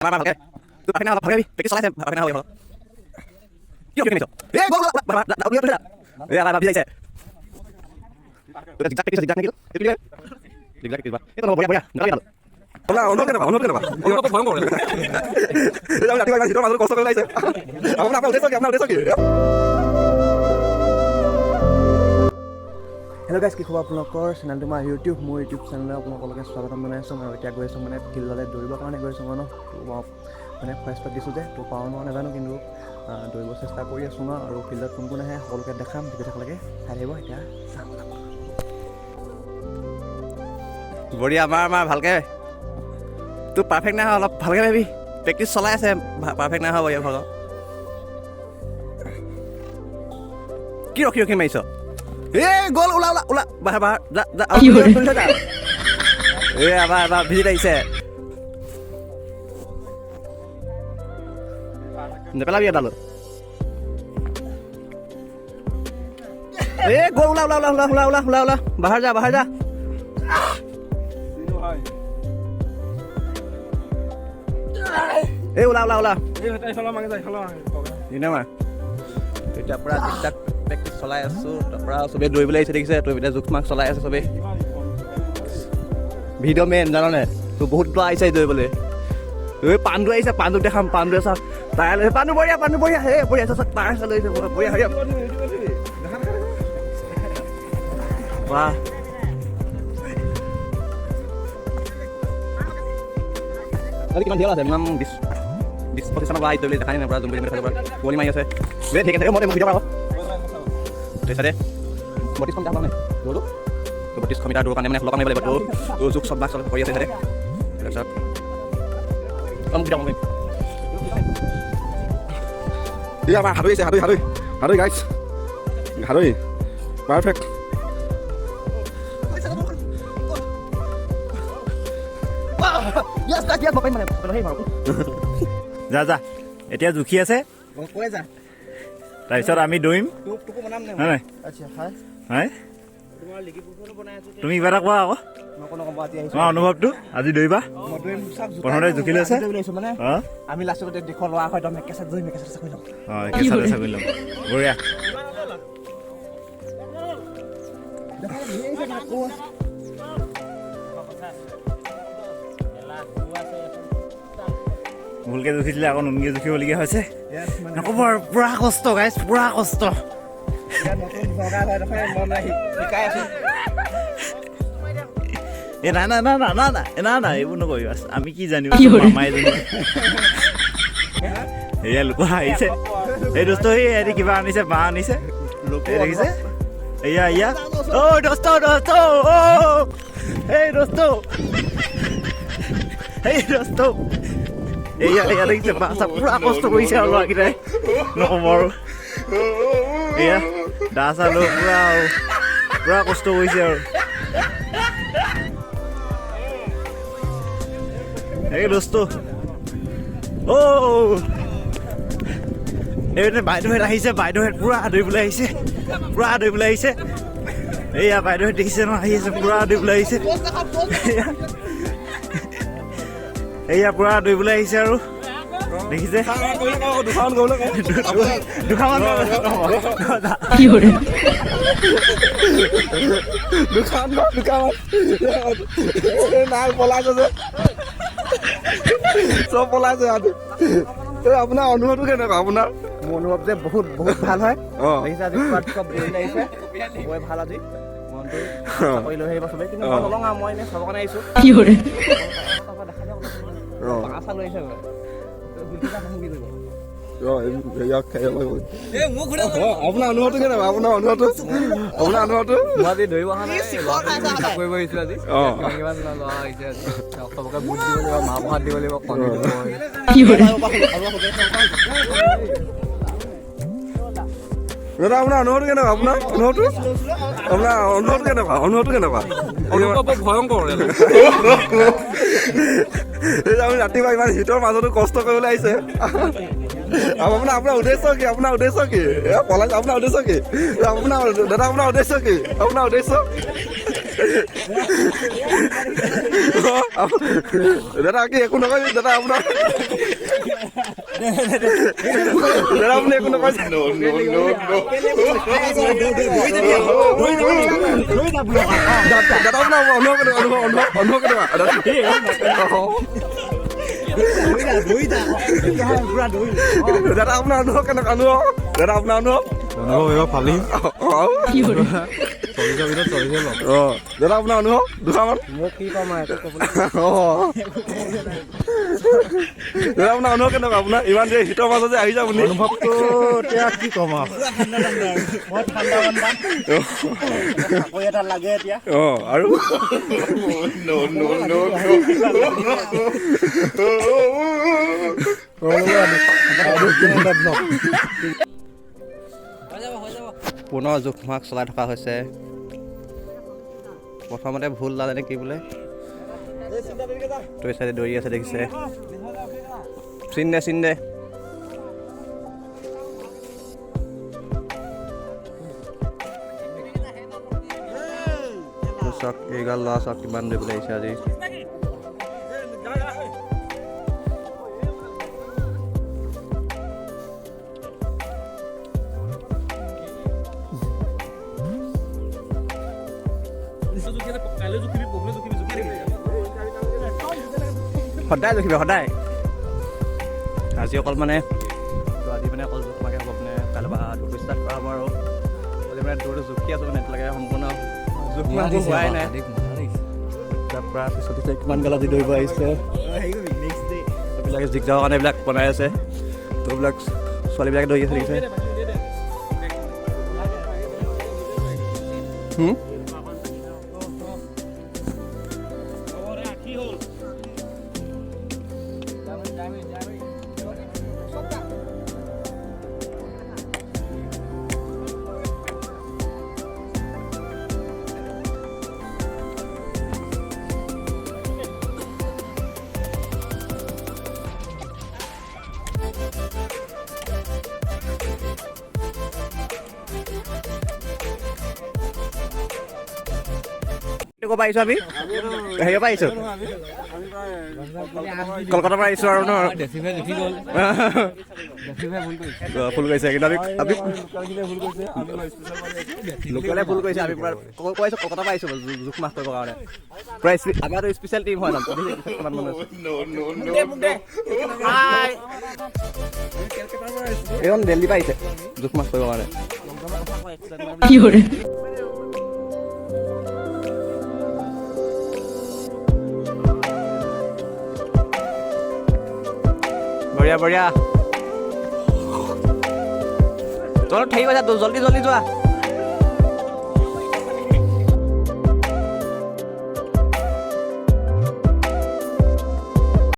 মাৰ মাৰ ভালকে। তোৰ পাফে না, অলপ ভালকে প্ৰেক্টিছ চলাইছে, পাফে না। হ'ব, কি ৰখি মাৰিছ? এই গ'ল, গ'ল। এই আমাৰ ভিজাইছে। জিগজাক প্ৰেক্টিছ, জিগজাক নেকি এইটো? জিগজাক প্ৰেক্টিছ বা এইটো। বঢ়িয়া বঢ়িয়া, নালাগে। আপোনাৰ অনুভৱ কেনেকুৱা? অনুভৱ কেনেকুৱা? ভয়ংকৰ। এই যে আমি ৰাতিপুৱা ইমান শীতৰ মাজত কষ্ট কৰি আহিছে। আপোনাৰ উদ্দেশ্য কি? আপোনাৰ উদ্দেশ্য কি? হেল্ল' গাইজ, কি খবৰ আপোনালোকৰ? চেনেলটো মই ইউটিউব, মোৰ ইউটিউব চেনেললৈ আপোনালোকলৈকে স্বাগতম জনাইছোঁ। আৰু এতিয়া গৈ আছোঁ মানে ফিল্ডলৈ, দৌৰিবৰ কাৰণে গৈ আছোঁ মই ন। তো মই মানে ফাৰ্ষ্টত দিছোঁ যে তো পাৰোঁ নোৱাৰোঁ নাজানো, কিন্তু দৌৰিব চেষ্টা কৰি আছোঁ ন। আৰু ফিল্ডত কোন কোন আহে সকলোকে দেখাম। ভিডিঅ' থকালৈকে চাই থাকিব। এতিয়া চাওঁ। বঢ়িয়া, মাৰ মাৰ ভালকে। তোৰ পাৰফেক্ট নাই হোৱা, অলপ ভালকে ভাবি। প্ৰেক্টিছ চলাই আছে, পাৰফেক্ট নাই হোৱা। বঢ়িয়া ভাগ। কি ৰখি ৰখি মাৰিছ? এই গ'ল, ওলা ওলা ওলা, বাহিৰ বাহিৰ, যা যা, আৰু তুলি থৈ যা। এই এবাৰ এবাৰ ভিজিত আহিছে। নেপেলাবি এডালো। এই গ'ল, ওলা ওলা ওলা ওলা ওলা ওলা ওলা ওলা, বাহিৰ যা, বাহিৰ যা। এই ওলা ওলা ওলা। ধুনীয়া মাৰ। এতিয়া পূৰা ঠিকঠাক প্ৰেক্টিছ চলাই আছোঁ। তাৰপৰা চবেই দৌৰিবলৈ আহিছে, দেখিছে তো? এতিয়া জোখ মাখ চলাই আছে চবেই। ভিডিঅ' মেইন জাননে? তো বহুত ল'ৰা আহিছে দৌৰিবলৈ। এই পাণ্ডু আহিছে, পাণ্ডুক দেখাম। পাণ্ডুৱে চাওক, টায়াৰ লৈছে। পাণ্ডু বঢ়িয়া, পাণ্ডু বঢ়িয়া। হে বঢ়িয়া, চাওক, টায়াৰ লৈছে। বঢ়িয়া বঢ়িয়া। বাহ, আজি কিমান ধেৰ আছে, মিনিমাম 20-25 মানৰ পৰা আহিছে। দেখাই নাই, পূৰা জুম কৰি পৰা কুঁৱলী মাৰি আছে। দে, ঠিক আছে। মই ভিডিঅ' পাব চাইছে। 32 মিটাৰ পাম নে দৌৰটো? তো 32 মিটাৰ দৌৰ কাৰণে মানে 16 মাৰিব লাগিব। তো তো জোখ চব মাক চব কৰি আছে চাইডে। তাৰপিছত মোক ভিডিঅ' কৰিম। এই আমাৰ সাঁতুৰি আছে, সাঁতুৰি সাঁতুৰি সাঁতুৰি গাইছ, সাঁতুৰি পাৰফেক্ট। Yes yes, মই পাৰিম মানে সেই মাৰোঁ। যা যা, এতিয়া জুখি আছে। কৈ যা। তাৰপিছত আমি দৌৰিম। তোকো বনাম নে? হয় নাই? আচ্ছা, হয়। হয়, তুমি কিবা এটা কোৱা আকৌ। নকওঁ নকওঁ, মই আজি আহিছোঁ। তোমাৰ অনুভৱটো, আজি দৌৰিবা? মই দৌৰিম, চাওক জোতা। প্ৰথমতে জুখি লৈছে। দৌৰিবলৈ আহিছোঁ মানে। অঁ। আমি লাষ্টতে দেশৰ ল'ৰা হয়, একদম একেচাত দৌৰিম, একেচাত চাকৰি ল'ম। অঁ, একে চাকৰি ল'ম। বঢ়িয়া। ভুলকে জুখিছিলে, আকৌ নতুনকে জুখিবলগীয়া হৈছে। নক'ব আৰু, পূৰা কষ্ট গাইছ, পূৰা কষ্ট। নতুন চৰকাৰ হয় নহয়, মই মানে শিকাই আছোঁ। এ না না না না না না না না, এইবোৰ নকৰিবা। আমি কি জানিম, মামাই জানিব। এয়া লোক আহিছে। এই দোস্ত, এই এদি কিবা আনিছে, বাঁহ আনিছে, এই দেখিছে। এয়া এয়া, অ দোস্ত দোস্ত, অ এই দোস্ত, এই দোস্ত, এয়া এয়া দেখিছে, বাঁহ চাহ। পূৰা কষ্ট কৰিছে আৰু ল'ৰাকেইটাই, নক'ব আৰু। এয়া দা চা লৈ পূৰা আৰু পূৰা কষ্ট কৰিছে আৰু। এই দোস্ত, অ এই বাইদেউহেঁত আহিছে। বাইদেউহেঁত পূৰা দৌৰিবলৈ আহিছে, পূৰা দৌৰিবলৈ আহিছে। এইয়া বাইদেউহেঁত দেখিছে ন, আহি আছে, পূৰা দৌৰিবলৈ আহিছে। এইয়া পূৰা দৌৰিবলৈ আহিছে আৰু দেখিছে। দুখামান। দুখান দুখান নাই, পলাইছে যে, চব পলাইছে। এই আপোনাৰ অনুভৱটো কেনেকুৱা আপোনাৰ? মোৰ অনুভৱ যে বহুত বহুত ভাল হয়। অঁ। দেখিছে, আজি পুৰা চব দৌৰিবলৈ আহিছে, চবৰে ভাল আজি মনটো। চাকৰি লৈ আহিব চবেই, কিন্তু মই নলওঁ আৰু, মই এনেই চাবৰ কাৰণে আহিছোঁ। তাৰপৰা দেখা দিয়ক। অঁ। বাঁহ চাহ লৈ আহিছে বোলে। কি কৰিব? আপোনাৰ অনুভৱটো কেনেকুৱা? আপোনাৰ অনুভৱটো, আপোনাৰ অনুভৱটো? মই আজি দৌৰিব অহা নাই, কৰিব আহিছোঁ আজি। অঁ। কিমান কিমান ল'ৰা আহিছে আজি। চবকে বুট দিব লাগিব, মাহ প্ৰসাদ দিব লাগিব, কণী দিব। দাদা, আপোনাৰ অনুভৱটো কেনেকুৱা? আপোনাৰ অনুভৱটো, আপোনাৰ অনুভৱটো কেনেকুৱা? অনুভৱটো কেনেকুৱা? ভয়ংকৰ। এই যে আমি ৰাতিপুৱা ইমান শীতৰ মাজতো কষ্ট কৰিবলৈ আহিছে। আপোনাৰ উদ্দেশ্য কি? আপোনাৰ উদ্দেশ্য কি? পলাইছে। আপোনাৰ উদ্দেশ্য কি? আপোনাৰ দাদা, আপোনাৰ উদ্দেশ্য কি? আপোনাৰ উদ্দেশ্য? দাদা কি একো নকয় দাদা আপোনাৰ দাদা আপুনি একো নকয় দাদা আপোনাৰ অনুভৱ কেনেকুৱা অনুভৱ কেনেকুৱা দাদা আপোনাৰ অনুভৱ কেনেকুৱা অনুভৱ দাদা আপোনাৰ অনুভৱ দাদা আপোনাৰ অনুভৱ দুষাৰমান দাদা আপোনাৰ অনুভৱ কেনেকুৱা আপোনাৰ ইমান যে শীতৰ মাজত যে আহিছে আপুনি অনুভৱটো এতিয়া কি ক'ম আৰু এটা লাগে এতিয়া অঁ আৰু পুনৰ জোখ মাখ চলাই থকা হৈছে। প্ৰথমতে ভুল ওলালে নে কি বোলে, তই চাইডে দৌৰি আছে দেখিছে। চিন দে চিন দে। চাওক এইগাল ল'ৰা চাওক কিমান দৌৰিবলৈ আহিছে আজি। সদায় জুখিবি সদায়। আজি অকল মানে আজি মানে অকল জোখ মাখে হ'ব, মানে কাইলৈ পৰা দৌৰটো ষ্টাৰ্ট কৰা হ'ব আৰু। আজি মানে দৌৰটো জুখি আছোঁ, মানে এতিয়ালৈকে সম্পূৰ্ণ জোখ মাখটো হোৱাই নাই। তাৰ পৰা পিছত কিমান গাল আজি দৌৰিব আহিছে। এইবিলাকে জিক যাবৰ কাৰণে এইবিলাক বনাই আছে। তো এইবিলাক ছোৱালীবিলাকে দৌৰি আছে দেখিছে। ক'ৰ পৰা আহিছোঁ আমি? হেৰিয়ৰ পৰা আহিছোঁ, কলকাতাৰ পৰা আহিছোঁ আৰু ন। ভুল কৰিছে কিন্তু আমি লোকেলে ভুল কৰিছে। আমি পুৰা কৈ আছোঁ কলকাতাৰ পৰা আহিছোঁ জোখ মাখ কৰিবৰ কাৰণে। পুৰা আমাৰতো স্পেচিয়েল টিম হয়। কিমান মানুহ আছে এইখন দিল্লীৰ পৰা আহিছে জোখ মাখ কৰিবৰ কাৰণে। বঢ়িয়া বঢ়িয়া, তলত থাকি গৈছা, জল্দি জল্দি যোৱা।